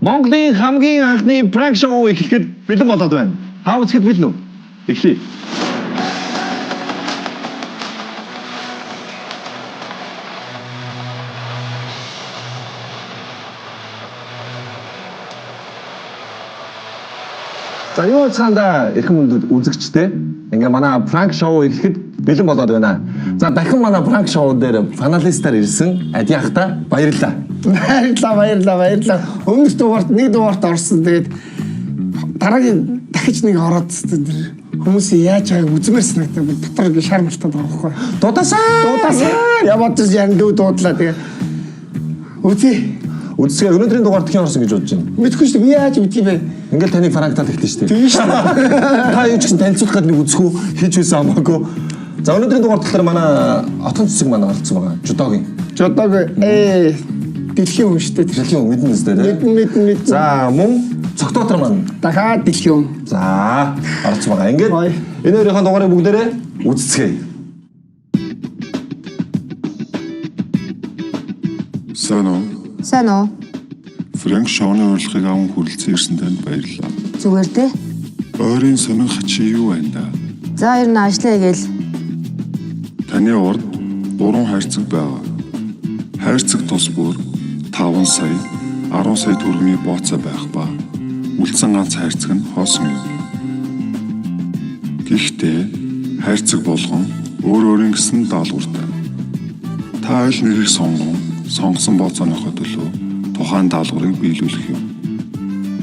Монголын хамгийн анхны prank show эхлэхэд бэлэн болоод байна. Та үзэхэд бэлэн үү? Эхлэе. За юу цаанда эрхэм хүндэт үзэгчтэй ингээ манай prank show эхлэхэд бэлэн болоод байна. За дахин манай prank show дээр финалистаар ирсэн Адиахта баярлалаа. Баярлалаа, баярлалаа, баярлалаа. Өмнөх дугаарт нэг дугаарт орсон. Тэгээд дараагийн дахиж нэг ороод тэр хүмүүсийн яаж байгааг үзмээр санагдав. Би дотор ингэ шар малтаад байгаа байхгүй. Дудаасаа. Дуудаасаа яваад ч ян дүү дуудлаа. Тэгээ үзье. Үзсгээ өнөөдрийн дугаар дахин орсон гэж бодож байна. Мэдгүй шүү дээ. Би яаж мэдгий бэ? Ингээл таныг prank-тал эхлэн шүү дээ. Тийм шүү дээ. Та юу ч гэсэн танилцуулах гээд нэг үзэхүү хийж байсан хамаагүй. За өнөөдрийн дугаар болохоор манай отон цэцэг манай оролцсон байгаа. Жудогийн. Жудог дэлхийн хүн шүү дээ. Тэр. Дэлхийн хүн мэднэ үстэй тий. Мэднэ, мэднэ, мэднэ. За мөн Цогтоотор маань Дахиад дэлхийн хүн. за оролцсон байгаа. Ингээд Гоё. энэ хоёрын дугаарыг бүгдээрээ үзцгээе. Сайн уу? Сайн уу? Фрэнк шоуны урилгыг аван хүрэлцэн ирсэн танд баярлалаа. Зүгээр дээ. Ойрын сонин хачин юу байна да? За ер нь ажиллая гээл. Таны урд гурван хайрцаг байгаа. Хайрцаг тус бүр 5 сая, 10 сая төгрөгийн бооцоо байх ба үлдсэн ганц хайрцаг нь хоосон юм. Гэхдээ хайрцаг болгон өөр өөрийн гэсэн даалгавартай. Та аль нэгийг сонгон сонгосон бооцооныхоо төлөө тухайн даалгаврыг биелүүлэх юм.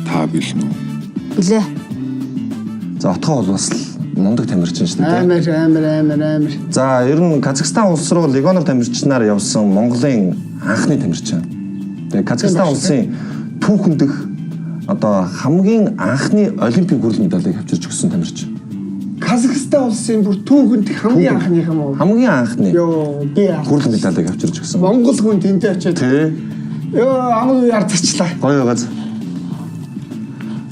Та бэлэн үү? Билээ. За отгоо бол бас л мундаг тамирчин шүү дээ. Амар, амар, амар, амар. За ер нь Казахстан улс руу легионер тамирчнаар явсан Монголын анхны тамирчин. Тэгээ Казахстан улсын түүхэн дэх одоо хамгийн анхны олимпийн гүрэл медалийг авчирч өгсөн тамирчин. Казахстан улсын бүр түүхэнд хамгийн анхных юм уу? Хамгийн анхны Йоо, би яа. гүрэл медалийг авчирч өгсөн. Монгол хүн тэнтэй очиод Тэ ёо, аман үе арцчлаа. гоё байгааз.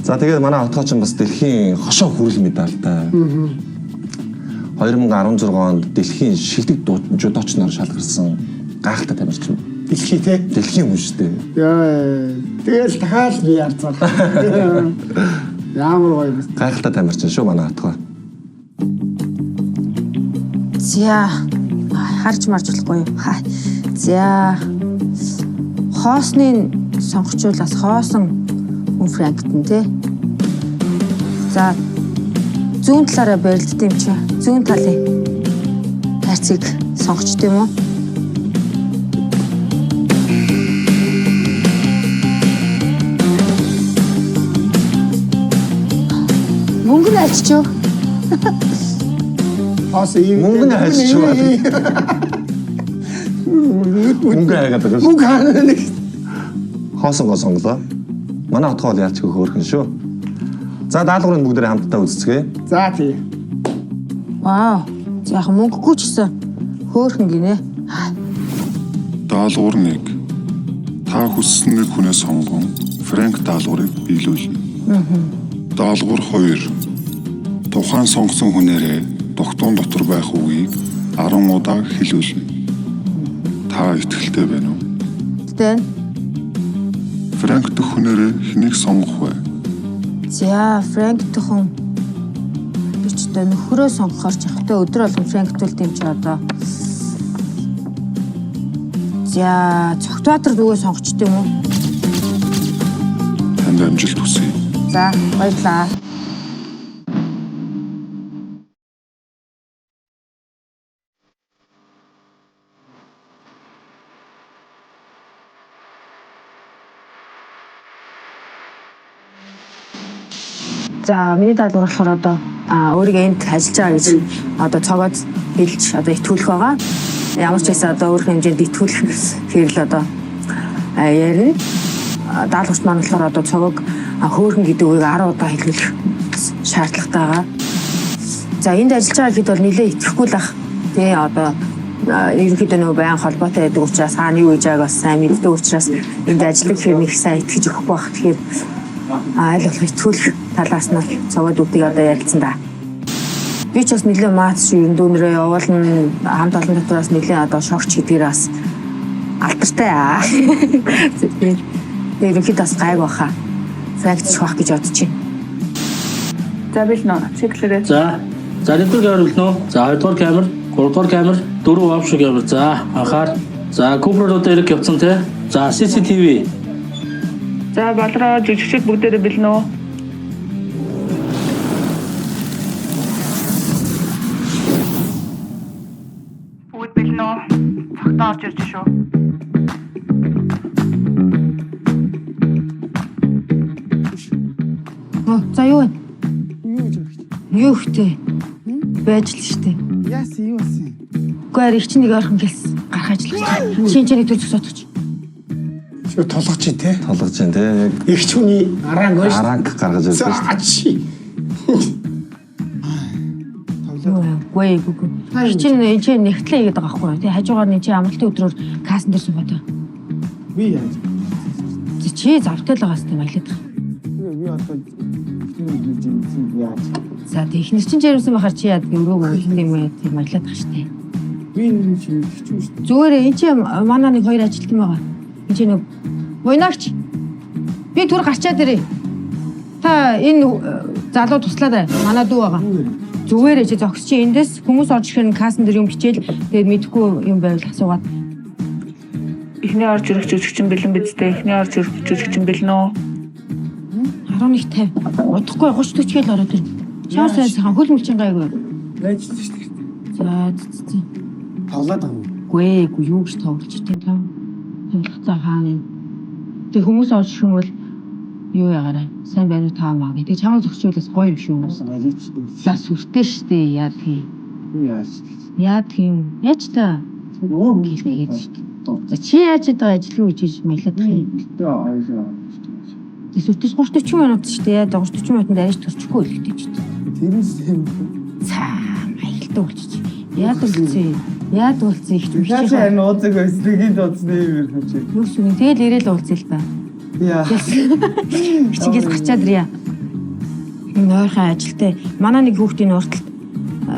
За тэгээд манай отгооч бас дэлхийн хошоо хүрэл медальтай. 2016 онд дэлхийн шилдэг жудоочноор шалгарсан гайхалтай тамирчин. Дэлхий те. Дэлхийн хүн шүү дээ. Ёо. Тэгэл дахиад би арцаа. Ямар гоё юм. Гайхалтай тамирчин шүү манай отгоо. За харж марж болохгүй юу? Ха. За хоосны сонгочвол бас хоосон хүн франктэн тий. За зүүн талаараа барилдсан юм чи. Зүүн талын хайрцгийг сонгочт юм уу? Мөнгө нь альчиж. Хоосон ийм. Мөнгө нь альчиж. Мөнгө хайгаад байгаа шүү. Мөнгө хаана нэг. Хоосон гоо сонглоо. Манай отгоо бол ялч хөөрхөн шүү. За даалгаврыг бүгдээрээ хамтдаа үзцгээе. За тий. Вау. За яг мөнгөгүй ч гэсэн хөөрхөн гинэ. Даалгавар 1. Та хүссэн нэг хүнээ сонгон Фрэнк даалгаврыг биелүүлнэ. Даалгавар 2. Тухайн сонгосон хүнээрээ дугтуун дотор байх үгийг 10 удаа хэлүүлнэ. Та итгэлтэй байна уу? Тэ. Фрэнк дэх хүнээрээ хэнийг сонгох вэ? За, Фрэнк төхөн би ч одоо нөхрөө сонгохоор ч явахтай өдөр болгон Фрэнктүүлт юм чи одоо. За, Цогтбаатар дүүгээ сонгочт юм уу? Танд амжилт хүсье. За, баярлалаа. За, миний даалгавар болохоор одоо өөрийгөө энд ажиллаж байгаа гэж одоо цогоод хэлж одоо итгүүлэх байгаа. Ямар ч байсан одоо өөрийнхөө хэмжээнд итгүүлэх хэрэл одоо ярина. Даалгаварт маань болохоор одоо цогог хөөрхөн гэдэг үгийг 10 удаа хэлүүлэх шаардлагатай байгаа. За энд ажиллаж байгаа гэхэд бол нэлээ итгэхгүй л ах. Тэ одоо ерөнхийдөө нөгөө баян холбоотой байдаг учраас хаана юу хийж байгааг бас сайн мэддэг учраас энд ажиллах хэрэг их сайн итгэж өгөхгүй байх. Тэгэхээр аль болох итгүүлэх талаас нь цогоод үгдийг одоо ярилцсан да. Би ч бас нэлээ мац шүү ер нь дүүнрээ явуулна хамт олон дотроос нэлээ одоо шогч гэдгээр бас алдартай аа. Тэгээ ерөнхийдөө бас гайг баха. Фрэнк бах гэж бодож байна. За бэлнэ үү? Чеклэрээ. За. За нэгдүгээр камер бэлнэ үү? За хоёрдугаар камер, гуравдугаар камер, дөрөв офшор камер. За анхаар. За Купер одоо эрэг явцсан те. За CCTV. За балраа жүжигчд бүгдээрээ бэлнэ үү? Бүгд бэлнэ үү? Цогтоо орж ирж шүү. Оо, за юу вэ? Юу гэж өгч? Юу ихтэй? Байж л штэ. Яасан юу болсон? Үгүй ээ, их чинь нэг ойрхон гэлс гарах ажиллах чинь. Чин чинь нэг төр зөксөтгч. Шүү тулгаж чи те. Толгож байна те. Яг Игч хүний араанг байна шүү. аранг гаргаж ирсэн шүү. За чи. Үгүй ээ, үгүй. Их чинь энэ чинь нэгтлээ хийгээд байгаа байхгүй юу? Тэгээ хажуугаар нь чи амралтын өдрөөр кассан дээр суугаад байгаа. Би яаж? За, чи завтай л байгаа хэвээр маялаад байгаа. Би одоо тийм юм яаж? За тэг ихнэр чинь жирэмсэн бахар чи яад өрөөг өгөх юм ээ тийм маялаад байгаа штэ. Би энэ чинь хичүү шүү. Зүгээр энэ чи манай нэг хоёр ажилтан байгаа. Энэ чи нэг буйнагч би түр гарчаад ирээ. Та энэ залуу туслаад бай. Манай дүү байгаа. Зүгээр чи зогс чи эндээс хүмүүс орж ирэхээр нь кассан дээр юм хичээл тэгээд мэдхгүй юм байвал асуугаад Эхний орж ирэх жүжигчин бэлэн биз дээ. Эхний орж ирэх жүжигчин бэлнэ үү? 11:50 удахгүй 30 40 гээл ороод ирнэ. Шаар сайн сайхан хөл мөлчин гайгүй. Байж л шүү дээ. За зэ зэ. Тоглоод байгаа юм. Үгүй ээ, үгүй юу гэж тоглож тийм тав. Тоглох цаа хаана юм. Тэг хүмүүс орж ирэх юм бол юу ягараа. Сайн байна уу та маа гэдэг. Чамаа зогсчулаас гоё юм шүү хүмүүс. Баялж. За сүртэй штэ яа тийм. Яаж? Яа тийм. Яаж та Өө гэлээ гэж штэ. За чи яаж байгаа ажилгүй гэж маялаад байгаа юм. Тэг сүртэй 30 40 минут штэ. Яа 30 40 минутанд арайч төрчихгүй хэлдэг штэ. Тэрээс юм. За маялдаг болчих. Яад үлдсэн. Яад үлдсэн их юм. Яаж харин ууцаг байсан гинт ууцны юм ярих чи. Юу ч юм. Тэгэл ирээл уулзъя л та. Яа. Хичгээс гарчаад ирье. Энэ ойрхон ажилтай. Манай нэг хүүхдийн урталт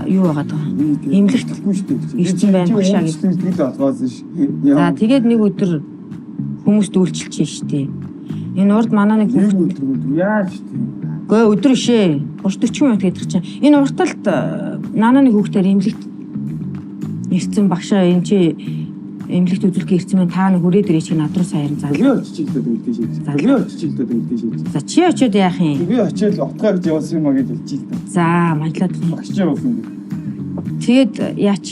юу байгаад байгаа. Эмнэлэгт шүү дээ. ирсэн байна багшаа гэж. Тэгэл болгосон ш. За тэгээд нэг өдөр хүмүүст үйлчилж штэ. Энэ урд манай нэг хүүхд Яаж тийм. Гүй өдөр ишээ. 30 40 минут гэдэг чинь. Энэ урталт манай нэг хүүхдээр эмнэлэгт ирсэн багшаа энэ чи эмнэлэгт үзүүлэх ирсэн байна. Та нэг хүрээд ирээч над руу саяар Би заа. очиж л дээ үлдээ шээ. Би очиж л дээ үлдээ шээ. За чи очиод яах юм? Би очиж отгоо гэж явуулсан юм а гэж хэлчихээ л дээ. За манлаад. Багш явуулсан гэж. Тэгээд яач?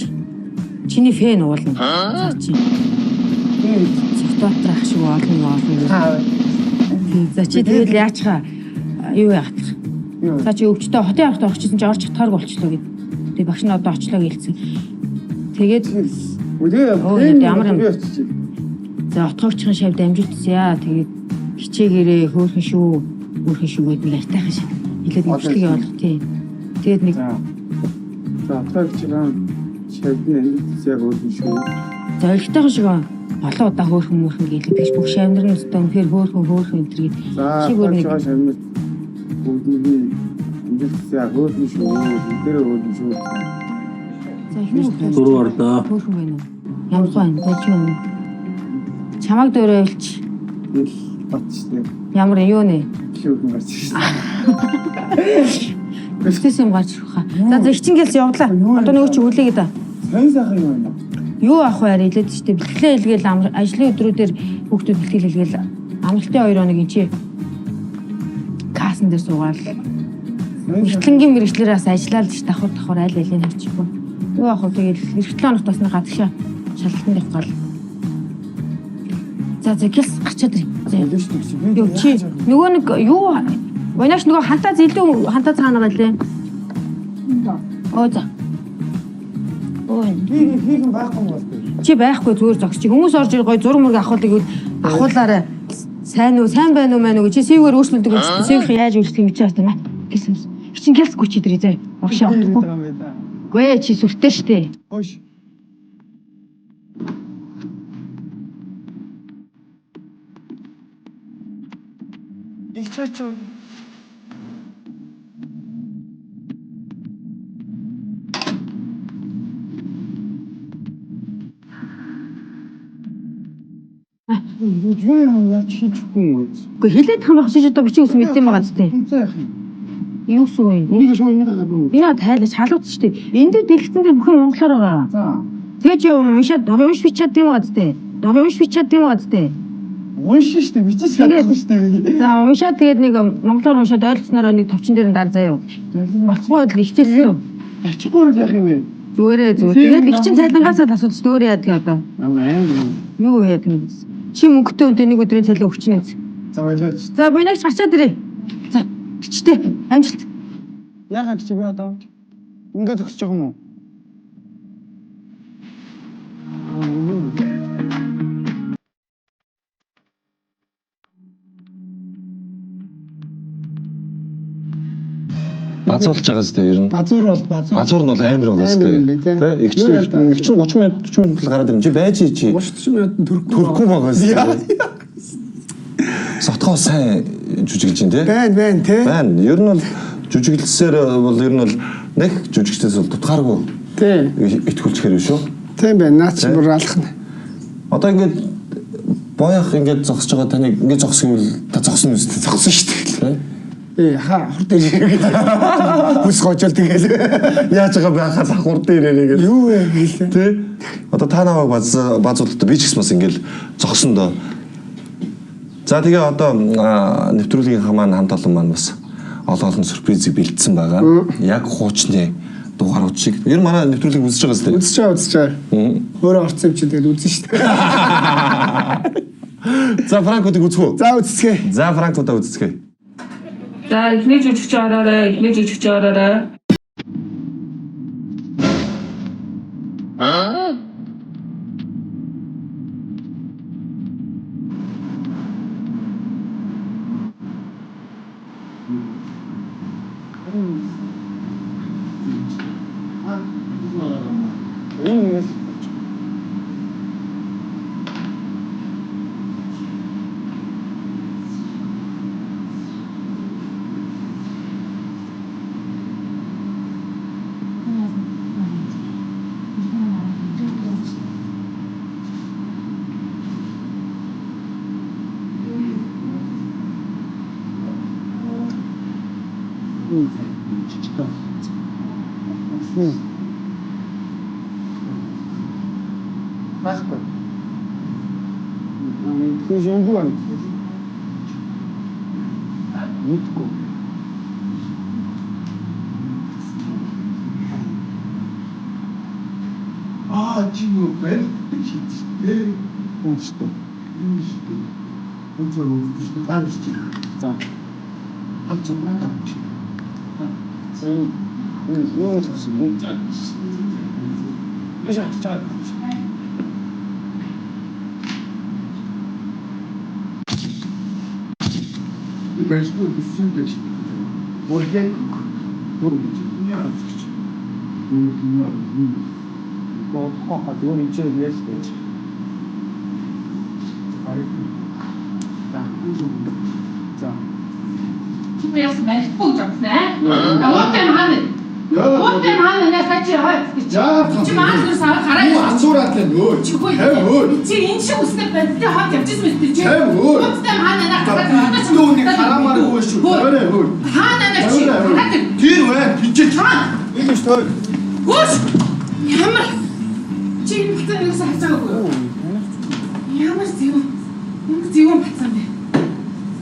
Чиний фэн уулна. За чи. Сүхбаатар ах шиг олно олно. За чи тэгэл яачха юу яах вэ? За чи өвчтөе хотын аргад орчихсон чи орж чадхааргүй болчлоо гэд. Тэгээ багш нь одоо очлоо гэлцэн. Тэгээд Үлээ Оо, ямар юм. би очиж. за отгоогчхон шавд амжилтсаа. Тэгээд хичээгээрээ хөөрхөн шүү, хөөрхөн шүү гэд нэг айтайхан шиг хэлээд имжлэг явуулах тий. Тэгээд нэг За. За отгоо гэж байгаа шавдны амьд яг өөр шүү. за өлегтэйхэн шиг олон удаа хөөрхөн мөрхөн гэлээ. Тэгж бүх шавнар нь өстө үнэхээр хөөрхөн хөөрхөн энэ төр гэд. За Чи бүр нэг отгоо шавнар бүгдний амьд яг өөр шүү. Бүгдээрээ өөр шүү. За эхнэр хүүхдээ Дөрөв орлоо. хөөрхөн байна уу? Ямар байна? Байж юм. Чамайг дөөрэй илч. Ил батчтай. Ямар юу нэ? Шүүхэн гарч ирсэн. Бэлтээс юм гарч ирэх хаа. За за хичингэлс явлаа. Одоо нөгөө чи үлээгээ да. Сайн сайхан юм байна. Юу авах вэ арай илээд штэ бэлтгэлээ илгээл ажлын өдрүүдээр хүүхдүүд бэлтгэл илгээл амралтын 2 хоног эн чи кассан дээр суугаал. Эртлэнгийн мэрэгчлэрээс ажиллаад ш давхар давхар аль алийг харчихгүй. Юу авах вэ тэгэл эх 7 хоногт бас нэг гадагшаа шалгалтанд явах гал. За за гэлс гарчаад ир. За Үлээ шүү дээ. Юу чи нөгөө нэг юу Уйнаач нөгөө хантаа зэлдүү хантаа цаана галээ. Оо за. Ой Би хийх юм байхгүй юм бол би. чи байхгүй зүгээр зогсчих. Хүмүүс орж ир гой зураг мөрөг авахулыг үл авахулаарай. Сайн уу, сайн байна уу мэн үү гэж чи сэвгээр өөрчлөлдөг юм чи. Сэвх яаж өөрчлөх юм чи бас маа. Гэсэн. Чин гэлсгүй чи дэрээ заа. Урагшаа утахгүй. Гүй ээ, чи сүртэй штэ. Хойш. Их чачаа. Юу юм яаж хийхгүй юм бэ? Үгүй хилээд хам байх чи одоо бичиг үс мэдсэн байгаа зү. За яах юм? Юу гэсэн юм? Энийг шууд энийг гадна. Яа тайлаж халууц штэ. Энэ дээр дэлгэцэн дээр бүхэн монголоор байгаа. За. Тэгээ чи уншаад унш бичээд тийм байгаа зү. Унш бичээд тийм байгаа зү. Уншин штэ бичиж чадахгүй штэ. За уншаад тэгээд нэг монголоор уншаад ойлгоснороо нэг товчон дээр нь дар заяа. Болохгүй бол ихчээлсэн. Очихгүй бол яах юм бэ? Зүгээрээ зүгээр. Тэгээд их чин цалингаасаа л асуудал шүү. Өөр яадаг одоо. Амар амар. Юу яадаг юм бэ? Чи мөнгөтэй өнтэй нэг өдрийн цалин өгчнө. За баярлалаа. За буйнагч гарчаад ирээ. За бичтэй. Амжилт. Яагаад чи би одоо ингээд зогсож байгаа юм уу? Базуулж байгаа зү ер нь. Базуур бол базуур. Базуур нь бол амар болоо Амар юм бэ, зү. тэ. Тэ их Юу яа чинь их чинь 30 минут 40 минут л гараад ирнэ. Чи байж чи. 30 минутанд төрөхгүй. Төрөхгүй байгаа зү. Сотгоо сайн жүжиглэж байна те. Байна байна те. Байна. Ер нь бол жүжиглсээр бол ер нь бол нэг жүжигчдээс бол дутгааргүй Тэ. итгүүлчихээр шүү. Тийм байна. Наач бүр алхна. Одоо ингээд боях ингээд зогсож байгаа таныг ингээд зогс гэвэл та зогсно үстэй. Зогсон шүү дээ. Тэ? Э ха хурд ирээ гэдэг. Хүс гожол тэгэл. Яаж байгаа байхаас хурд ирээрээ гэл. Юу вэ гэлээ. Тэ? Одоо та намайг баз базуултаа би ч гэсэн бас ингээд зогсон доо. За тэгээ одоо нэвтрүүлгийн маань хамт олон маань бас олон олон сюрпризийг бэлдсэн байгаа. Яг хуучны дугаарууд шиг. Ер нь манай нэвтрүүлгийг үзэж байгаа зү. Үзэж байгаа үзэж байгаа. Өөрөө орсон юм чи тэгэл үзэн шүү дээ. За Франкуудыг үзэх үү? За үзцгээе. За Франкуудаа үзцгээе. За эхний жүжигч ороорой, эхний жүжигч ороорой. Байхгүй. Мэдгүй юм байна. Мэдгүй. Аа чи юу бэ? Шийдээ. Үнэштэй. Юу шийдээ? Өнцөр өгсөн. За чи. За. Хав зураг. За юу гэсэн юм? Яша чаа. Бэсгүй бисэн гэж. Мөргэн мөргэн яа гэж. Гоо хаа юу энэ яаж гэж. За. Чи яасан барихгүй гэж бодсон аа? Уутай маань. Уутай маань нэ чи хой. Чи маань зүр сав хараа. Юу ацуураад байна өө. Чи хөө. Хэв өө. Чи энэ шиг үстэй бэлдээ хот явчихсан мэт чи. Хэв өө. Уутай маань нэ хараад байна. Дүүнийг хараамааргүй шүү. Тойроо хөө. Хаана нэ чи. Хараад. Тэр байна. Хичээж. Энэ шүү тойр. Хөөш. Ямар чи энэ бацаа юусаа харж байгаагүй юу? Ямар зөв. Ямар зөв бацаа бэ?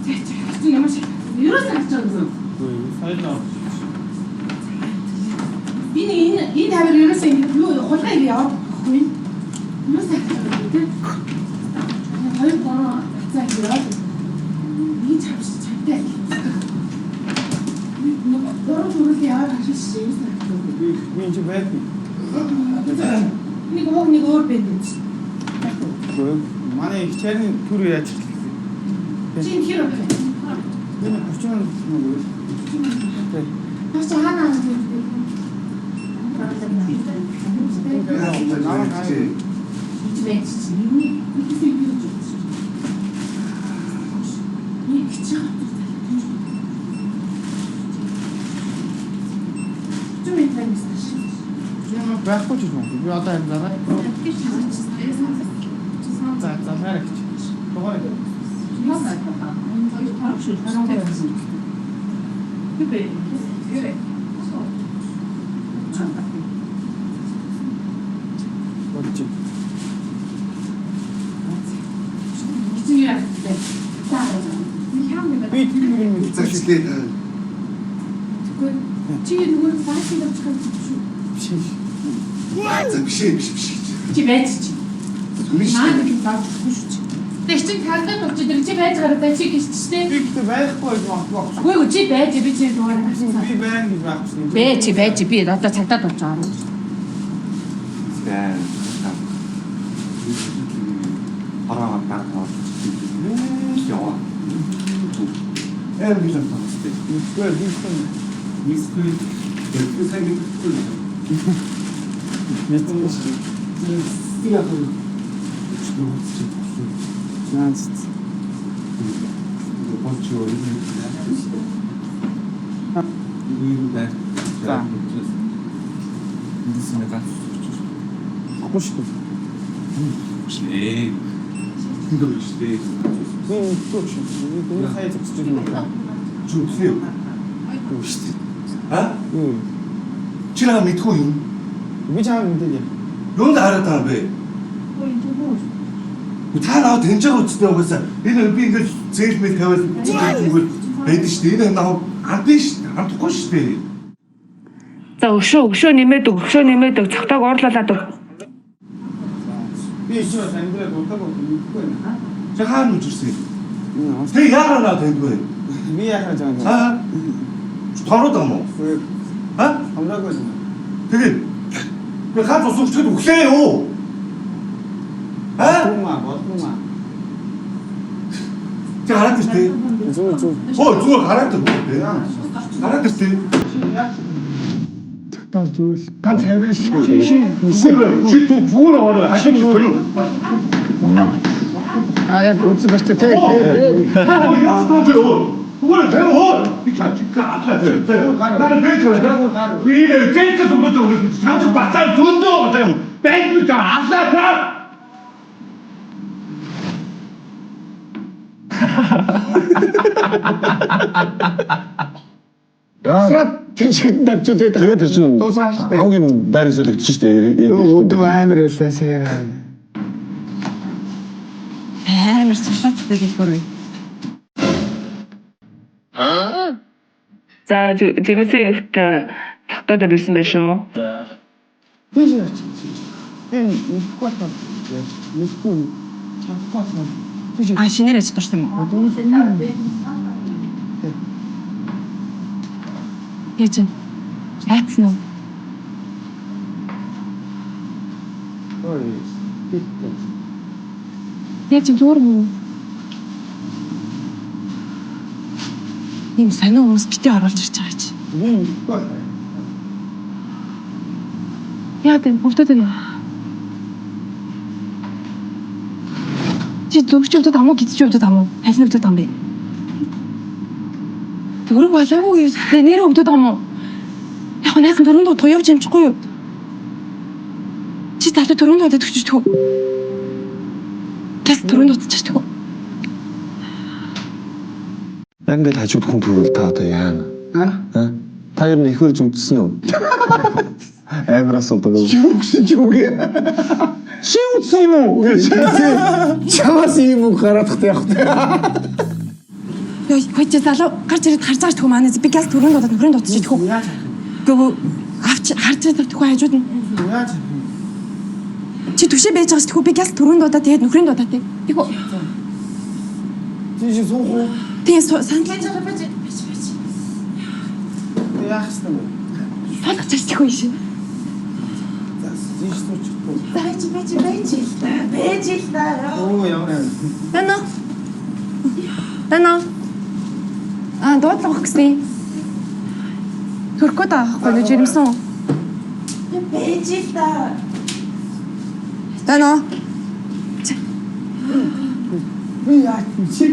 Чи чи чи ямар шиг. Юусаа харж байгаагүй юу? Би нэг энэ энэ хавар ерөөсөө ингэ юу хулгай ингэ яваад байхгүй юм. Юусаа харж байгаагүй те. Хоёр гурван бацаа ингэ яваад. Би чамш чамтай. Нэг гурван дөрөв яваад харж шээ юусаа харж байгаагүй. Би энэ чи байдгүй. Нэг ууг нэг өөр байна гэж. Манай их чайрны төр яаж эхэлсэн. Чи энэ хэр вэ? Энэ 30 минут нэг үйл. Наа чи хаана аа вэ? Намайг Чи байж чи нэг нэг юу гэж бодсон. Нэг чи хатар. Чи мэд байна гэсэн. Ямар байхгүй ч юм. Би одоо энэ дараа. За залгаарай гэж. Би тэр нэг юм зэвчлээ. Чи нөгөө фашн авчих юм шүү. Биш. За биш биш биш. Чи байж чи. Биш. Наа нэг зааж өгөхгүй шүү чи. Тэг чин тагдаад болж тэр чи байж гараа чи гисч штэ. Би гэтээ байхгүй гэж магадгүй. Үгүй ээ чи байж би чи дугаар авсан. Би байна гэж байхгүй. Бэ чи байж би одоо цагдаад болж байгаа юм. За. Ороо баг болж. Яа. Эм би л тастай. Үгүй би хэн мисгүй тэр сайн мэдгүй. Мэдгүй шүү. Яг нь Наац. болж юу юм. Энэ дээр. За. Эндээс нэг гац. Ахгүй шүү. Ээ. Тэнд шүү дээ. Би мэдгүй шүү. Би энэ хаяа зогсож байна. Чи үгүй юу? Үгүй шүү дээ. А? Юу? Чи наа мэдгүй юм? Би чамайг мэдээд яа. Юунд хараад байгаа юм бэ? Та наа тэнцээ үсттэй угаасаа энэ би ингээд зээл мэл тавиал зүгээр байдаг шүү дээ. Энэ наа амтэн шүү дээ. Амтахгүй шүү дээ. За өшөө өшөө нэмээд өг өшөө нэмээд өг цогтойг уурлуулад өг. Би чи бас амьдраад удаагүй мэдгүй байна. Чи хаана үжирсэн юм? Тэг яараа наа тэндгүй. Би яхаа жаа. Аа? Тороод байгаа юм уу? Үгүй А? хамраагүй байна. Тэгээд би ганц ус өгчөд өглөө юу? А? Болдгоо болдгоо. Чи хараад ир тээ. Зүг зүг. Хөө зүгээр хараад ир тээ. Хараад ир тээ. Та зүйл ганц хавьяа шүү. Чи зүгээр ороо хашиг шүү. А яг үзэн бас тэ. зүгээр тэр хөө. Би чам чи гаалаа. Наа би ч би нэ зэт зүгт өгөх. Чам бацаа зөндөө одоо юм. Бэнг би алаа та. Срат тэр шиг давчууд байдаг. Тэгээд тэр чинь Дуусаа шүү дээ. хамгийн байрын солигдсон шүү дээ. Өдөө амар байлаа сая. Амар сушааттай хэлбэр үе. За жимсээ ихт цогтой дөрвөлсөн байх шүү. Тийш очиж. Би мэдгүй болохоор мэдгүй чадахгүй болохоор тийш. А шинээр ажиж дурсан юм уу? Яаж вэ? Айцсан уу? Ой. Биттэй. Яг чи зүгээр мүү? Ийм сонин хүмүүс битээ оруулж ирж байгаа чи. Би мэдгүй. Яа гэм хөвдөд байна уу? Чи зүгч өвдөд ам уу гидч өвдөд ам уу? Аль нь өвдөд ам бэ? Дөрөв болоогүй юу? Нэр өвдөд ам уу? Яг нь найхан дөрөв дуу явж амжихгүй юу? Чи талаа дөрөв дуу төгчж тгүү. Тэс дөрөв дуу төгчж тгүү. Яг ингээд хажууд хүн төрөл та одоо яана? Аа? Аа? Та ер нь их хөрж үдсэн үү? Амар асуудаг. Юу гэсэн чи үг. Чи үдсэн юм уу? Чамаас ийм үг гараад тах явах. Йоо, хөөе чи залуу гарч ирээд харж байгаа ч тгүү манай би газ дөрөв дуудаад нөхрийн дуудаж тгүү. Яаж Гөө авч харж ирээд тгүү хажууд нь. яаж Чи түшээ байж байгаа ч тгүү би газ дөрөв дуудаад тэгээд нөхрийн дуудаад тий. Тэгүү. Тийш суух уу? Тэгээ санал Яах ёстой вэ? салгаж тгүү шин. За тийш суучихгүй. Байж байж байж л та. Байж л та. Оо ямар юм. Дана. Дана. Аа, дуудлага өгөх гэсэн. Төрөх гээд байгаа байхгүй юу? Жирэмсэн үү? Байж л та. Дана. Би яаж чи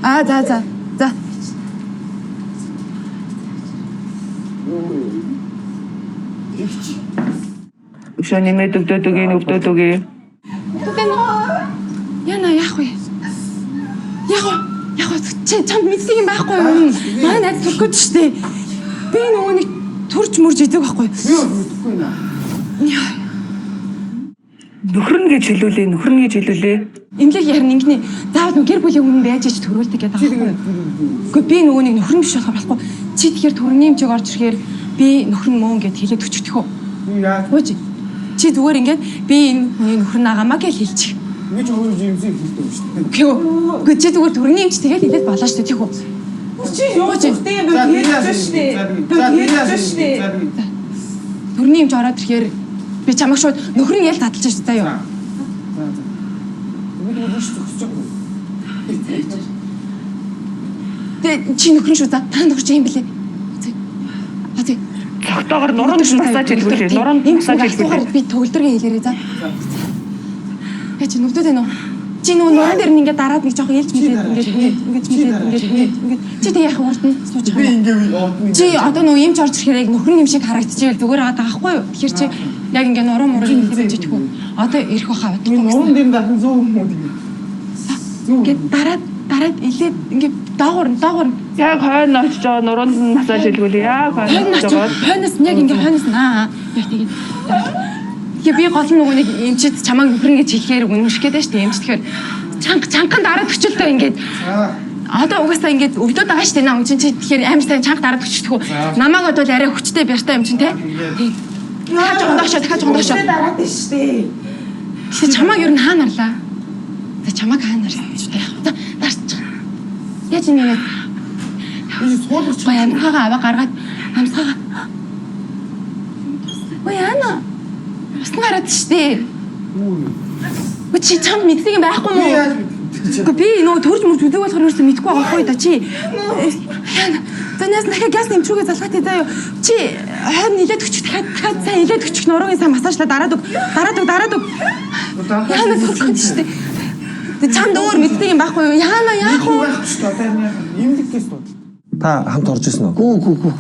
Аа, за за. За. Өшөө нэмээд өгдөөд өгье өвдөөд өгье. Яна яах вэ? Чи чамд мэддэг юм байхгүй юу? Манай найз төрөх гээд шүү дээ. Би нөгөө нэг төрж мөрж идэг байхгүй юу? Би бол мэдэхгүй наа. Нөхөр нь гэж хэлүүлээ, нөхөр нь гэж хэлүүлээ. Эмнэлэг ярина ингэнэ. Заавал нөгөө гэр бүлийн өмнө байж ич төрүүлдэг гэдэг байгаа байхгүй юу? Үгүй би нөгөө нэг нөхөр нь биш болохоор болохгүй. Чи тэгэхээр төрний эмчиг орж ирэхээр би нөхөр нь мөн гэд хэлээд өчтөх үү? Би яа. Хөөж. Чи зүгээр ингээд би энэ хүний нөхөр нь агаамаа гэж хэлчих. Ингэж өөрөө жимсийг хэлдэг юм шүү дээ. Үгүй үү? Үгүй чи зүгээр төрний эмч тэгэл хэлээд болоо шүү дээ тийх үү? Чи юу гэдэг юм бэ? Хэлж шүү дээ. Хэлж шүү дээ. Төрний эмч ороод ирэхээр би чамайг шууд нөхөр нь ял задлж шүү дээ заяа. За за. Би тэгвэл зогсож байгаа. Тэгээ чи нөхөр нь шүү за. Та нөхөр чи юм бэлээ. Зэ. А зэ. Цогтоогоор нуруунд массаж хийлгүүлээ. Нуруунд массаж хийлгүүлээ. Би төгөлдрөг хэлээрэй за. Яа чи нүдүүд байна уу? Чи нөгөө нуруунд дээр нь ингээд дараад нэг жоох ээлж мэлээд ингээд ингээд мэлээд ингээд ингээд чи тэг яах урд нь сууж Би байгаа. ингээ явдна. Чи одоо нөгөө эмч орж ирэхээр яг нөхөр нь юм шиг харагдчихвэл зүгээр байгаа даахгүй юу? Тэгэхээр чи яг ингээд нуруу муруу хэлээд чи тэхүү. Одоо ирэх байхаа Би бодохгүй. нуруунд дээр дарах зөв юм уу тэгээ. Зөв. Ингээд дараад дараад илээд ингээд доогуур нь доогуур нь Яг хойно очиж байгаа нуруунд нь массаж хийлгүүлээ. Яг хойно хойно очиж байгаа. хойноос нь яг ингээ хойноос нь аа яг тэгээд Тэгээ би гол нь нөгөө нэг эмчид чамааг нөхөр нь гэж хэлэхээр үнэмших гээд байна шүү дээ эмч тэгэхээр чанга чангаан дараад өчөлтөө ингээд одоо угаасаа ингээд өвдөд байгаа шүү дээ наа чинь чи тэгэхээр амар сайн чанга дараад өчтөх үү намайг бодвол арай хүчтэй бяртай юм чинь те тийм дахиад жоохон доошоо дахиад жоохон доошоо Дараад байна шүү дээ. Тэгэхээр чамааг ер нь хаана харлаа за чамааг хаана харсан ч яах вэ за дарчих яаж ингэ Би суулгач. Гой амсгаагаа аваа гаргаад амсгаагаа. Ой яана. Усан гараад штэ. Үгүй чи чамд мэддэг юм байхгүй Би мó? яаж мэдэх вэ? Үгүй би нөгөө төрж мөрж үзег болохоор ерөөсөө мэдэхгүй байгаа байхгүй да чи. Яана. За нээс дахиад газ нэмчүүгээ залгаатай заа юу. Чи хойно нилээд өччих дахиад дахиад сайн илээд өччих нуруугийн сайн массажлаа дараад өг. Дараад өг дараад өг. Яана төрөх гээд штэ. Тэг чамд өөр мэддэг юм байхгүй юу? Яана яах вэ? Байхгүй шүү дээ. Одоо энэ яах вэ? Эмнэлэгтээс дуудал. Та хамт орж исэн үү? Гүү гүү гүү.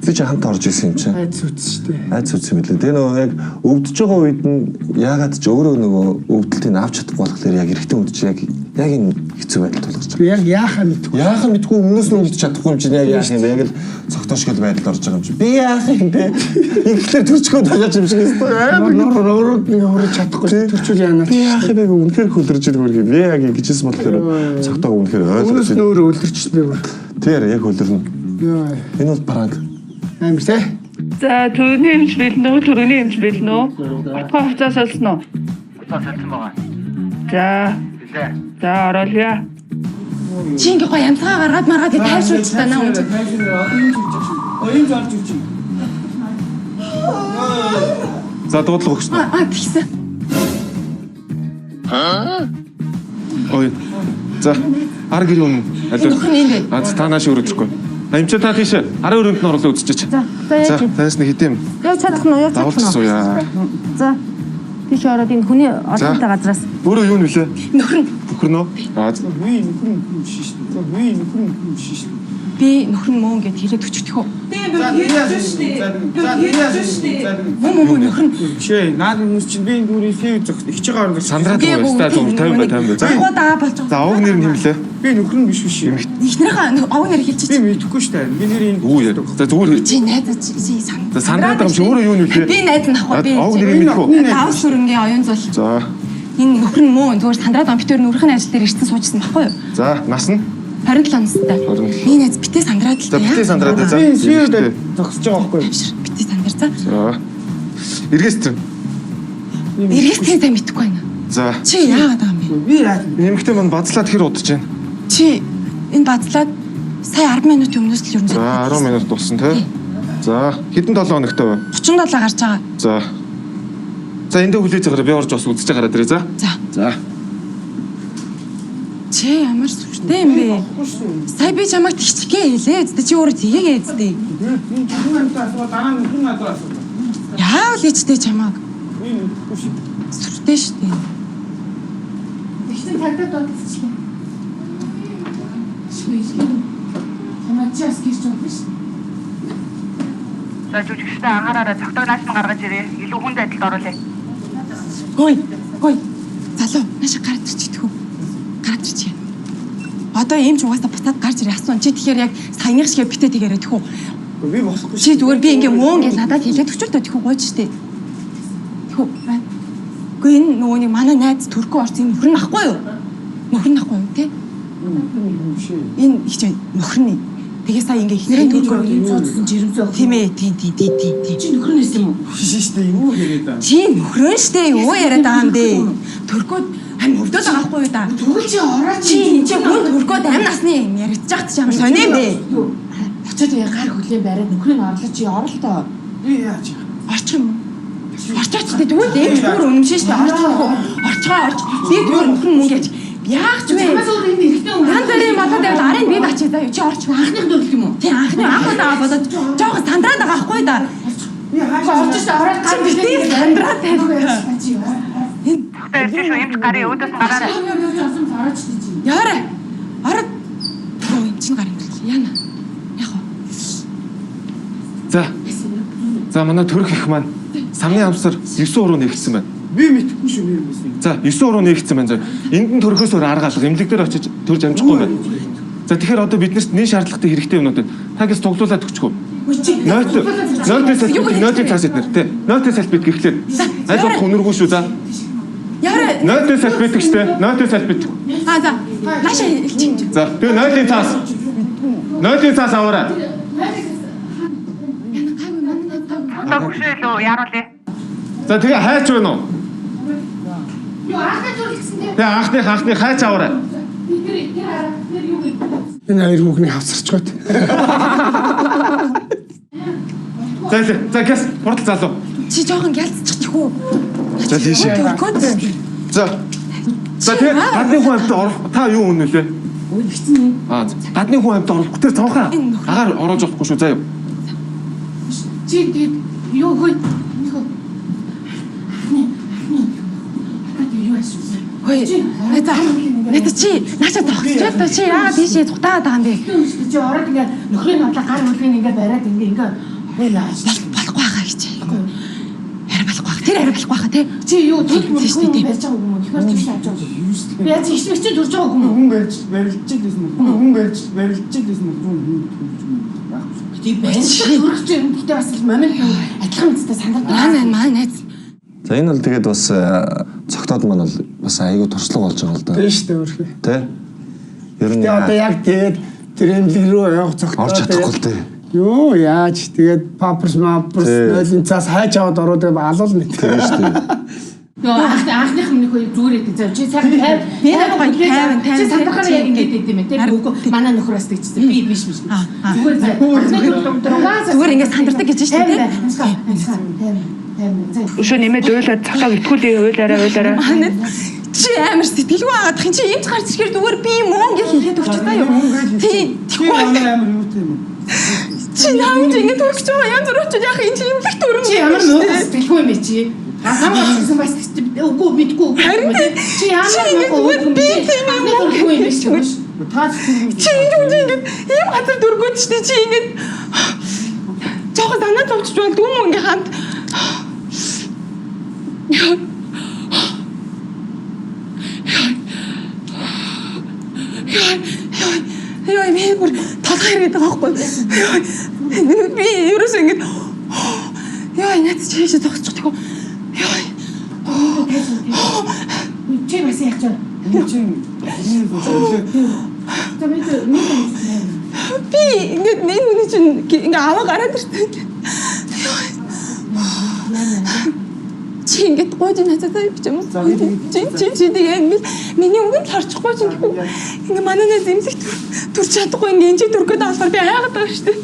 Би чи хамт орж исэн юм чинь. Айц үтсэн шүү дээ. Айц үтсэн юм билээ. Тэгээ нөгөө яг өвдөж байгаа үед нь яагаад ч өөрөө нөгөө өвдөлтийг авч чадахгүй болохоор яг эрэгтэй хүнд чи яг яг энэ хэцүү байдал тулгарч байгаа. Би яг яахаа мэдэхгүй. Яахан мэдгүй өмнөөс нь өвдөж чадахгүй юм чинь яг яах юм бэ? Яг л цогтоош гэл байдалд орж байгаа юм чинь. Би яах юм бэ? Инглээр төрчгөө тагаад юм шиг өстой. Амар Нуруу нуруу нэг хөрөж чадахгүй шүү. Төрчүүл яана. Би яах юм бэ? Үнэхээр хөлөрж ирэх үргээ. Би яг ингэжсэн болохоор цогтоог үнэхээр Өмнөөс ойлгож нь байна. өөрөө өлөрчсөн би бүр. Тэр яг хөлөрнө. Йоо. Энэ бол пранк. Амар те. За төрөний эмч бэлнэ үү? Төрөний эмч бэлнэ үү? Утгаа хувцас солисон уу? Утаа солисон байгаа. За. Билээ. За оруулъя. Чи ингээ гоё амсгаа гаргаад маргаад тайвшруулж та наа хүн. Ийм ч орж ирж байна. За дуудлага өгсөн. Аа тэгсэн. Ой. За ар гэрийн үнэн. Аль Нөхөр нь энд байна. А та нааш өрөөд ирэхгүй. А эмчээ та тийш арын өрөөнд нь орлоо үзчихэж. За, за За яаж танаас нэг хэдэм явж чадах нь уу? Явж чадах дагуулж нь уу? сууя. За. Тийш ороод энэ хүний олонтой газраас Өөрөө юу нөлөө? Нөхөр нь Нөхөр нөө? А за. Би нөхөр нь биш шүү дээ. Би нөхөр нь биш шүү дээ. би нөхөр нь мөн гэд хэлээд өчтөх үү? За хэлж шүү дээ. Мөн мөн мөн нөхөр нь Шээ, наад хүмүүс чинь би энэ дүүрийн сэв зогс ихж байгаа орно. Сандраад байгаа юм. За зөв 50 бай 50 бай. За. Гоо даа болж За байгаа. овг нэр нь хэмлээ. Би нөхөр нь биш биш. Эхнэрийнхээ овг нэр хэлчих. Би мэдэхгүй шүү дээ. Би нэр энэ Үгүй яа. За зүгээр Чи найз чи чи сан. За сандраад байгаа юм чи өөрөө юу нөлөө? Би найз нь ахгүй би. Овг нэрийг мэдэх үү? Давс сүрэнгийн оюун зул. За. Энэ нөхөр нь мөн зүгээр сандраад компьютер нүрхэн ажил дээр ирсэн суужсэн байхгүй юу? За нас нь 27 настай. 27. Миний найз битээ сандраад л За битээ сандраад за. Би энэ сэв дээр зогсож байгаа байхгүй юу? Битээ сандар за. За. Эргэс тэр. Эргэс тийм сайн мэдэхгүй байна. За. Чи яагаад байгаа юм бэ? Би яаж Нэмэгтэй мань базлаад хэр удаж байна? Чи энэ базлаад сая 10 минутын өмнөөс л ер нь За 10 минут дууссан тий. За хэдэн 7 хоногтой вэ? 37 гарч байгаа. За. За эндээ хүлээж байгаарай. Би орж бас үзэж байгаарай дээрээ за. За. За. Чи ямар сүртэй юм бэ? Сая би чамайг тэгчихгээ хэлээ. Зү чи өөрөө тгээгээ эцтэй. Энэ нөхөр нь асуу дараа нь нөхөр нь надад асуу. Яавал ичтэй чамайг. Би мэдэхгүй шүү. Сүртэй шүү дээ. Тэгсэн тагдаад дуудчихлаа. Шгүй. Чамаа чи бас гэрч болно ш. За жүжигчдээ анхаараарай. Цогтойг нааш нь гаргаж ирээ. Илүү хүнд байдалд оруулъя. Гой. Гой. Залуу, наашаа гараад ирчих үү? Гараад ирчих. Одоо эмч угаасаа буцаад гарч ирээ асуун. Чи тэгэхээр яг саяных шиг битээ тэгээрэй тэхүү. Би болохгүй. Чи зүгээр би ингээ мөн гэж надад хэлээд өчөө төө тэхүү гойч штэ. Тэхүү. Үгүй энэ нөгөө нэг манай найз Туркөө орсон энэ нөхөр нь ахгүй юу? Нөхөр нь ахгүй юу те? Энэ их чи нөхөр нь. Тэгээ сая ингээ ихнэрээ Туркөө цууцсан жирэмсэн охин. Тийм ээ тийм тийм тийм тийм тийм. Чи нөхөр нь байсан юм уу? Биш шүү дээ. Юу яриад байгаа. Чи нөхрөн штэ юу яриад байгаа юм бэ? Туркөө амь өвдөд байгаа хгүй юу да? Тэгвэл чи ороо Чи энэ чи хүн Туркөөд амь насны юм ярьж байхад чи ямар сони юм бэ? Очоод яа гар хүлээн бариад нөхрийг нь орлоо чи оролтоо. Би яаж яах? Орчих юм уу? Орчооч тэ тэгвэл эмч бүр үнэмшин штэ орчих уу? Орчгоо орч. Би зүгээр нөхөр нь мөнгө яаж яах ч вэ? Чамаас өөр энэ эрэгтэй хүн. Янз бүрийн болоод байвал арын би дачи заа юу чи орч. Анхных нөхөр юм уу? Тий анхны анх удаа болоод жоохон сандраад байгаа хгүй да. Би хаашаа Орж штэ ороод гар Чи битгий сандраад байна. Чи орооч чи. Яарай. Ороод гоо юм чинь гар юм бэл. Яна. Яг уу. За. За манай төрөх их маань самны амсар 9 уруу нэгдсэн байна. Би мэдэхгүй шүү нэр мэсэн. За 9 уруу нэгдсэн байна. За энд нь төрөхөөс өөр арга алга эмнэлэг дээр очиж төрж амжихгүй байна. За тэгэхээр одоо биднэрт нэн шаардлагатай хэрэгтэй юмнууд байна. Та гэс туглуулад өгчих үү? Ноот ноотын салбит ноотын цаас эднэр тий. Ноотын салбит гэхлээр аль болох үнэргүй шүү за. Яарай. Ноотын салбит гэжтэй. Ноотын салбит. Аа за. Нааша хэлчих. За тэгээ ноотын цаас. Ноотын цаас аваарай. За тэгээ хайч байна уу? Юу анхны зүрх гэсэн те. Тэгээ анхных анхны хайч аваарай. Би тэр тэр хараа тэр юу гэдэг. Энэ хоёр хүүхний хавсарч гот. За за гэс хурдл залуу. Чи жоохон гялцчих үү? За тийшээ. Туркөөд За. За тэгээ гадны хүн амьтад орох та юу үнэ лээ? Аа гадны хүн амьтад орохгүй тэр цонхоо агаар оруулж болохгүй шүү заа юу. Чи тэгээд юу хөө нөхөө. Анхны анхны. Одоо юу асуусан? Хөөе. Найзаа. Найзаа чи нааша зогсож та чи яагаад тийшээ цутаад байгаа юм бэ? Чи ороод ингээ нөхрийн нодлоо гар хүлээн ингээ бариад ингээ ингээ хойлоо. Болохгүй хаа гэж. Арай болохгүй хаа. Тэр арай болохгүй хаа тий. Чи юу төл Тийм шүү хүн дээ. барьж байгаа юм уу? Нөхөр чи авч байгаа юм уу? Би яаж их чи төрж байгаа юм уу? Хүн барьж барилж лээсэн үү? Хүн барьж барилж лээсэн үү? Хүн төрж юм. Тийм байна. Төрөх чи юм гэхдээ бас л момент адилхан үстэй сандардаг. Манай манай найз. За энэ бол тэгээд бас цогтоод маань бол бас айгүй туршлага болж байгаа л да. Тийм шүү дээ өөрхий. Тэ? Ер нь Тэгээ одоо яг тэгээд тэр эмнэлэг рүү явах цогтоо. орж чадахгүй л дээ. Юу яаж тэгээд памперс мамперс Тий. нойлын цаас хайж аваад ороод тэгээд алуулна. Тийм шүү дээ. Йоо анхны анхных өмнөх хоёр зүгээр идэв. За чи сайхан 50 Би нэг гоё 50 50 Чи сандрахаар яг ингэж идэв юм те. Үгүй манай нөхөр бас тэгчихсэн. Би биш биш. Зүгээр за. Зүгээр ингэ сандардаг гэж шүү дээ, тий? 50 50 50. Өшөө нэмээд уйлаад цогтоог итгүүлээ уйлаарай уйлаарай. Манай чи амар сэтгэлгүй агаадах юм чи эмч гарч ирэхээр зүгээр би мөн гэж хэлээд өгч та юу. Тий. Чи амар амар юутай юм. Чи наамж ингэ төрөх гэж байгаа янз бүр очиж яах юм чи имлэг төрөн. Чи ямар муу сэтгэлгүй юм бэ чи? Хам болсон бас үгүй мэдгүй. Харин Чи ямар чи ингэ муу зүгээр би тийм юм юм төрөхгүй юм биш үү? Та ч төрөхгүй. Чи ингэ үгүй ингэ ийм газар дөргөөд штэ чи ингэ жоохон санаа зовчих болдгүй юм уу ингэ хамт. Йоо. Йоо. Йоо, би бүр толгой ирээд байгаа байхгүй. Йоо. Би ерөөсөө ингэ Йоо, наад чи хийшээ зогсчих тгөө. Йоо. Чи бас яах вэ? Чи За мэд мэд Би ингээд нэг хүний чинь ингээ аваа гараад ирсэн. Чи ингээд гойж надад би ч юм уу. Чи чи чи тэгээ ингээд миний үгэнд л харчихгүй чи тэгэхгүй. Ингээ манай найз эмзэг төрч чадахгүй ингээ энэ чи төрөх гээд болохоор би айгаад байгаа шүү дээ.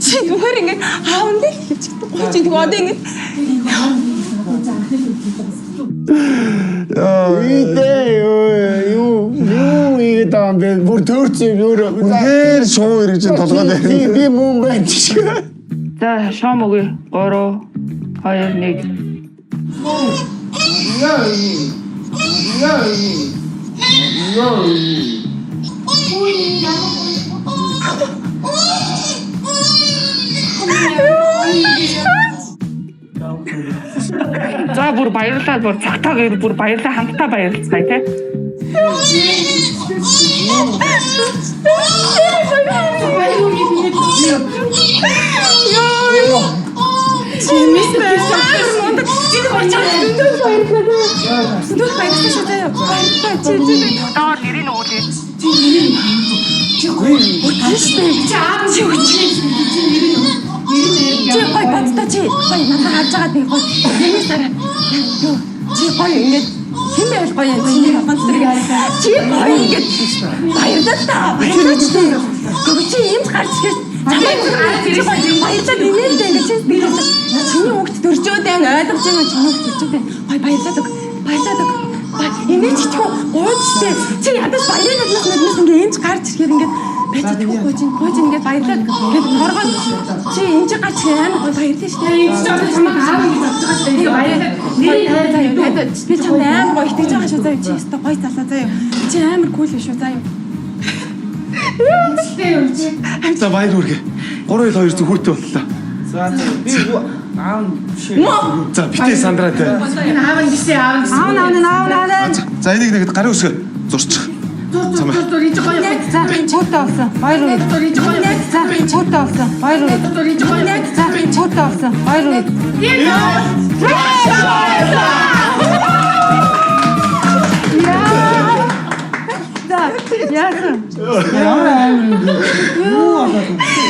Чи зүгээр ингээд аавн дээр хэлчихдэг гойж тэгээ одоо ингээд Идэ юу юу ийгээд байгаа юм бэ? Бүр төөрсөн юм өөр. Үнэхээр шуу эргэж толгой дээр. Би би мөн байна чи. За шоом өгье. 3 2 1. За бүр баярлалаа бүр цогтоог бүр баярлалаа хамтдаа баярлцгаая те. Чи нэг баярлалаа. Зөндөл баярлалаа. Зөндөл баярлалаа шүү заяа. Баярлалаа. Чи чи доор нэрийг өгүүлээ. Чи нэрийг чи гоё. Өтсөн шүү. Чи аав чи өчнө. Чи нэрийг нэрийг чи гоё бацта чи гоё надад харж байгаа нэг гоё. Нэмээ сараа. Юу чи гоё ингээд хэн байвал гоё юм чиний ганц зэрэг чи гоё ингээд баярлалаа. Баярлалаа. Гүг чи юмд гарч ирэх чамайг чи гоё баярлалаа нэмэлтээ ингээд чи би чиний хүүхд төржөөд байна ойлгож байна чиний хүүхд төржөөд байна. Гоё баярлалаа өг. Баярлалаа өг. Инээж чичгүй гуйжтэй. Чи ядаж баярын талаас надаас ингээ эмч гарч ирэхээр ингээд байж чадахгүй гуйж гуйж ингээд баярлаад ингээд торгоод чи энэ чи гарч ирэх амар гоё баярлаа шүү дээ. Энэ чи одоо чамайг аав гэж бодож байгаа шүү дээ. Баярлалаа. Нэрийг Заяа би чамд амар гоё итгэж байгаа шүү заяа. Чи өстой гоё залуу заяа. Чи амар кул биш үү заяа. Үнэтэй юм чи. За баяр хүргэе. 3 2 2 хүүтэй боллоо. За би аав биш. За битээ сандраа те. Энэ аав нь бишээ аав нь. Аав аав аав аав. За энийг нэгэд гарын үсгээр зурчих. Зур зур зур зур энэ гоё. За хүүтэй болсон. Баяр хүргэе. Зур энэ гоё. За хүүтэй болсон. Баяр хүргэе. Зур энэ гоё. За хүүтэй болсон. Баяр хүргэе. За яасан? Ямар амар юм бэ? Юу болоод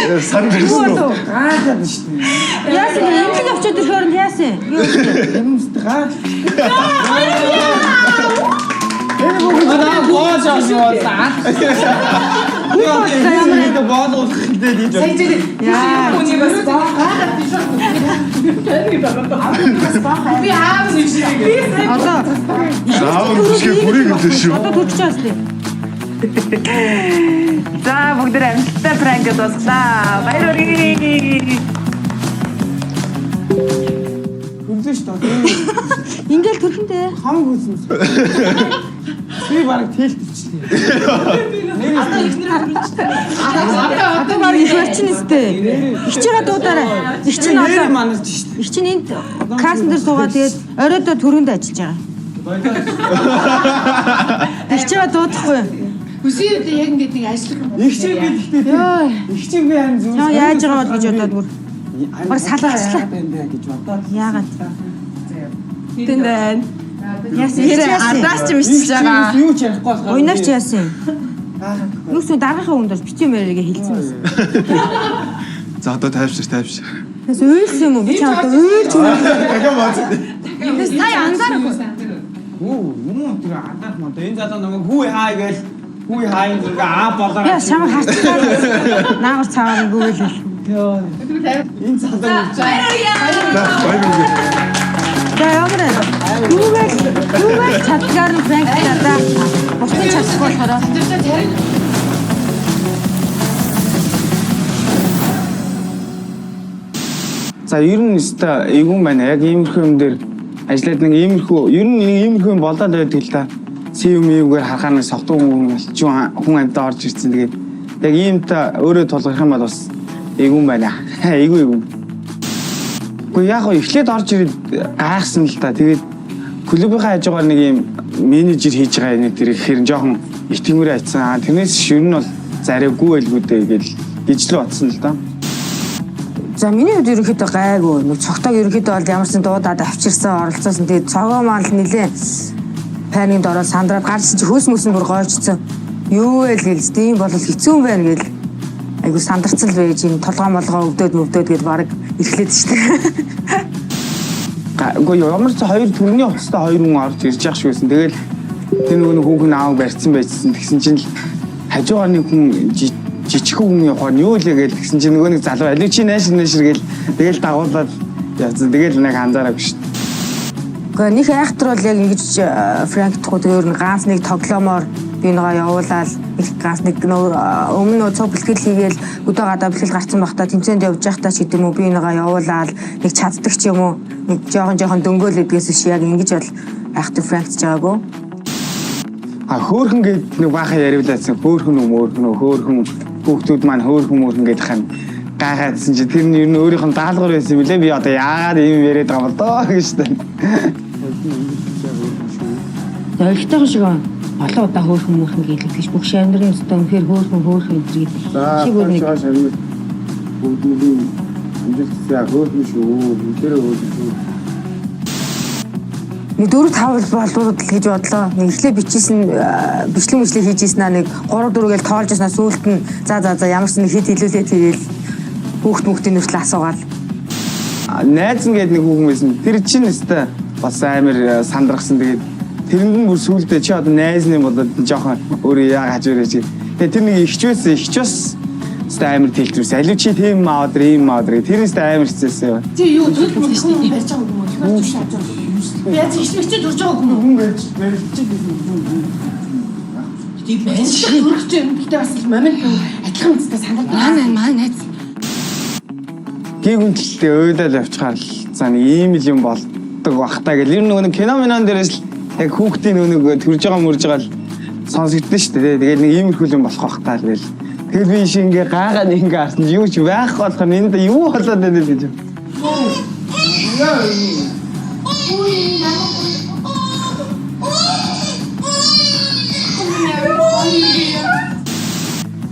вэ? Сан дэрсэн үү? Гайхаад шүү дээ. Яасан? Эмнэлэг очиод ирэхээр нь яасан? Юу вэ? Юмс гайх. Энэ бүгд наа боож авсан бол аа. Би боолгох хэрэгтэй гэж. Сая чи Яа. хүний бас гайхаад биш үү? Би аав нь биш. Би Одоо Аав нь бишгээ бүрийг гэлээ шүү. Одоо төрчих жаас тий. За бүгд амжилттай пранк дуслаа. Баяр хүргэе. Хүлзэн шүү дээ. Ингээл төрхөндөө. Хамаг хүлзэн. Би бараг тэлтэлчлээ. Одоо ихнэр харуулчихсан. Одоо одоо баг их орчин өстэй. Их чигээ дуудаарай. Их чинь Нэр одоо манарч шүү дээ. их чинь энд кассан дээр суугаад тэгээд оройдоо төрөнд ажиллаж байгаа. Их чигээ дуудахгүй. Үсээ үдэ яг ингээд нэг ажиллах юм. Их чиг би гэхдээ Йой. их чиг би харин зүгээр. Яа яаж байгаа бол гэж бодоод бүр Бар салгачлаа. Яагаад юм бэ гэж бодоод. Яагаад? Тэн байна. Яасан? Нэрээ ардаас ч мисэж байгаа. Юу ч ярихгүй болохоор. Уйнарч яасан юм? Нүсүү дараагийнхаа хүнд бол бичээ мэрээгээ хэлсэн байсан. За одоо тайвшир тайвшир. Тэгээс уйлсан юм уу? Би чамд уйлж өгөх. Дахиад бац. Сая анзаарахгүй. Хүү юм тэр андарах мөн. Энэ залуу намайг хүү хай гээл хүү хай ингээ аа болоо. Яа чамайг харцгаар наагур цаагаар гүйлэл. Энэ залуу За баяр хүргэе. За ямар вэ? Юугээл юугээл чадгаар нь пранк чадаа. Бусдын чадахгүй болохоор За ер нь өстой эвгүй байна. Яг иймэрхүү юм дээр ажиллаад нэг иймэрхүү ер нь нэг иймэрхүү юм болоод байдаг л та. Си юм иймгээр харахаар нэг согтуу хүн болчих хүн амьтаа орж ирсэн. Тэгээд яг иймтэй өөрөө тулгарх юм бол бас эвгүй байна. Эвгүй эвгүй. Гэхдээ яг гоо эхлээд орж ирээд гайхсан л та. Тэгээд клубийнхаа хажуугаар нэг ийм менежер хийж байгаа нэг тэр ихээр жоохон итгэмээр айцсан. Аа тэрнээс ер нь бол зариагүй байлгүй дээ гэл гэж л бодсон л да. За миний хувьд ерөнхийдөө гайгүй. Нэг цогтойг ерөнхийдөө бол ямарсан дуудаад авчирсан, оролцоосон. Тэгээд цогоо маань л нилээ паникд ороод сандраад гарсан чи хөөс мөс нь бүр гойчсон. Юу вэ л гэлж тийм бол хэцүү юм байна гэл. Айгу сандарцал байж юм толгой молгоо өвдөөд мөвдөөд гэд баг эрхлээд штэ. Үгүй ямар ч хоёр төрний хувцастай хоёр хүн орж ирж явах шиг байсан. Тэгэл тэр нөгөө нэг хүүхэн аав барьсан байжсэн. Тэгсэн чинь л хажуугаар нэг хүн жижигхэн хүн явахаар нь юу лээ гээл тэгсэн чинь нөгөө нэг залуу алив чи нааш нааш гээл тэгэл дагуулад явсан. Тэгэл нэг анзаараагүй шүү дээ. Гэхдээ них айхтар бол яг ингэж франктахгүй тэгээ ер нь ганц нэг тоглоомоор би нөгөө явуулаад нэг ганц нэг нөгөө өмнө нөгөө цуг бэлтгэл хийгээл өдөө гадаа бэлтгэл гарцсан байхдаа тэмцээнд явж байхдаа ч гэдэг юм уу би нөгөө явуулаад нэг чаддаг ч юм уу нэг жоохон жоохон дөнгөөл гэдгээс биш яг ингэж бол айхтар франктж байгаагүй. А хөөхөн гээд нэг баахан яриулаадсан. Хөөхөн үү мөөрхөн үү хөөхөн хүүхдүүд маань хөөхөн мөөрхөн гэдэг хань гайхаадсан чи тэр нь ер нь өөрийнх нь даалгавар байсан юм лээ. Би одоо яагаад ийм яриад байгаа юм бол доо гэж тань. Ойлгохтойгоо шиг олон удаа хөөхөн мөөхөн гэлэгдэж бүх шамдрын өстө үнэхээр хөөхөн хөөхөн энэ За шиг бүр нэг шамир бүгдний амжилт за хөөхөн шүү. Бүгдээрээ хөөхөн шүү. Нэг 4 5 болвол л гэж бодлоо. Нэг эхлээ бичижсэн бичлэг мичлэг хийж ийсэн аа нэг 3 4 гээл тоолж ийсэн аа сүүлд нь за за за ямар ч нэг хэд хэлүүлээ тэгээл хүүхд мөхтийн нүртэл асуугаал. Найз нь гээд нэг хүүхэн байсан. Тэр чинь өстой бас амар сандрахсан. Тэгээд тэрэнд нь бүр сүулдэ чи одоо найз нь болоод жоохон өөрөө яа хажуурэж. Тэгээд тэр нэг ихч байсан. Ихч бас өстой амар тэлтрүүсэн. Алив чи тийм аваад ир, ийм аваад ир. Тэр өстой амар хэцээсэн юм. Чи юу төлбөр хүн барьж байгаа юм уу? Тэгэхээр чи шааж байгаа юм. Би яаж их чи зурж байгаа юм уу? Хүн барьж барьж байсан. Тийм байна. Төрөх чи юм. Гэтэ бас л момент адилхан үстэй санаад. Манай манай найз. Гүйгүнтлээ уйлал явчихаар л за нэг ийм л юм болдог бах та гэл. Ер нь нөгөө нэг кино минон дээрээс л яг хүүхдийн нөгөө нэг төрж байгаа мөрж байгаа л сонсогдсон шүү дээ. Тэгээд нэг иймэрхүү юм болох бах та л гэл. Тэгэл би шиг ингээ гаагаа нэг ингээ харсан чи юу ч байхгүй болохоор энд юу болоод байна вэ гэж.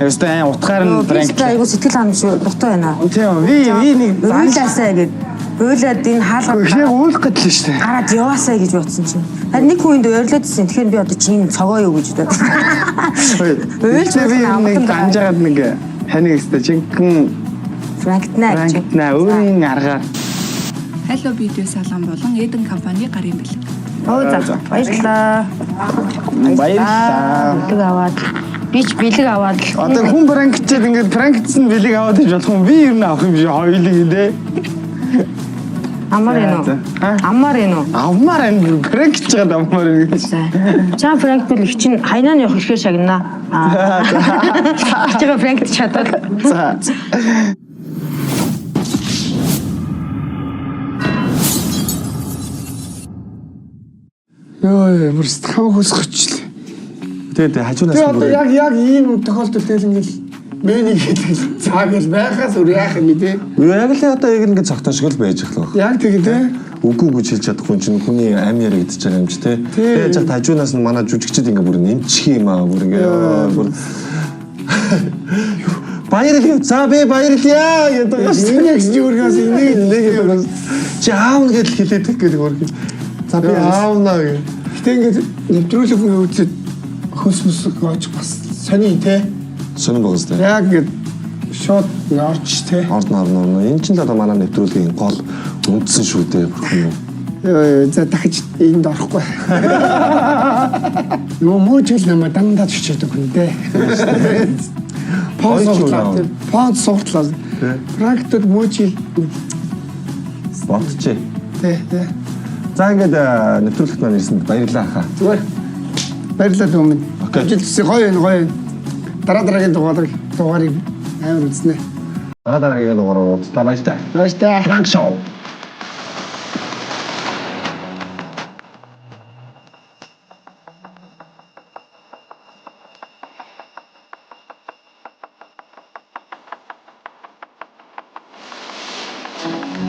Ястай аа утгаар нь Би пранк. айгу сэтгэл ханамж дутуу байна. Тийм би нэг Уйлаасаа гэд. Уйлаад энэ хаалга яг уйлах гэдэг л шүү дээ. гараад яваасаа гэж бодсон чинь. Харин нэг хүн энд ойрлоод ирсэн. Тэгэхээр би одоо чинь цогоо юу гэж бодод. Уйлж би нэг данжгаад нэг ханик өстэй жинхэнэ Франктнаа гэж. пранктнаа өөрийн аргаар Hello видео салон болон Eden компани гарын бэлэг. Оо за. Баярлалаа. Баярлалаа. Бэлэг аваад би ч бэлэг аваад л Одоо хүн пранкчээд ингээд пранктсан бэлэг аваад иж болох юм. Би ер нь авах юм шиг хоёулыг энэ. Амар энэ үү? Амар энэ үү? Авмаар энэ пранкч байгаа авмаар энэ гэж. За. Чам Франкт бол их чинь хайнаа нь явах ихээр шагнаа. Аа. Чигээ Франкт чадвал. За. Йоо, бүр хамаг хөсгөчлээ. Тэгээд хажуунаас Тэгээ одоо яг яг ийм тохиолдолд тэгэл ингээл мэнийг хэлэх цаа гэл байхаас өөр яах юм бэ те? Яг л одоо яг ингэ цогтон шиг л байж эхлэх. Яг тэгээ те. Үгүй гэж хэлж чадахгүй чинь хүний амь яригдчихэж байгаа юм чи те. Тэгээд яг хажуунаас нь манай жүжигчд ингэ бүр нэмчих юм аа бүр ингэ бүр Баярлалаа. За би баярлалаа гэдэг юм шүү. Энийг ч өөргөөс энийг Нэг юм. Чи аавна гэж хэлээд гэдэг өөр. За би аавна гэх. Гэтэ ингээд нэвтрүүлэг үзээд хөлс мөс оож бас сони те. Сонин байгаас те. Яг ингээд шууд орч те. Орно орно орно. Энэ чинь л одоо манай нэвтрүүлгийн гол үндсэн шүү дээ бүрхэн юм. Йоо, за дахиж энд орохгүй. Юу мөөжл намайг дандаа чичээдэг хүн дээ. Пон суртлаа. Пон суртлаа. Практик мөөжл Бодчихъя. те те. За ингээд нэвтрүүлэгт маань ирсэнд баярлалаа хаа. Зүгээр. Баярлалаа түмэн. Окей. Ажил төсөө гоё юм гоё юм. Дараа дараагийн дугаарыг амар үзнэ. Дараа дараагийн дугаараар уулзлаа баярлалаа. Баярлалаа. Пранк шоу.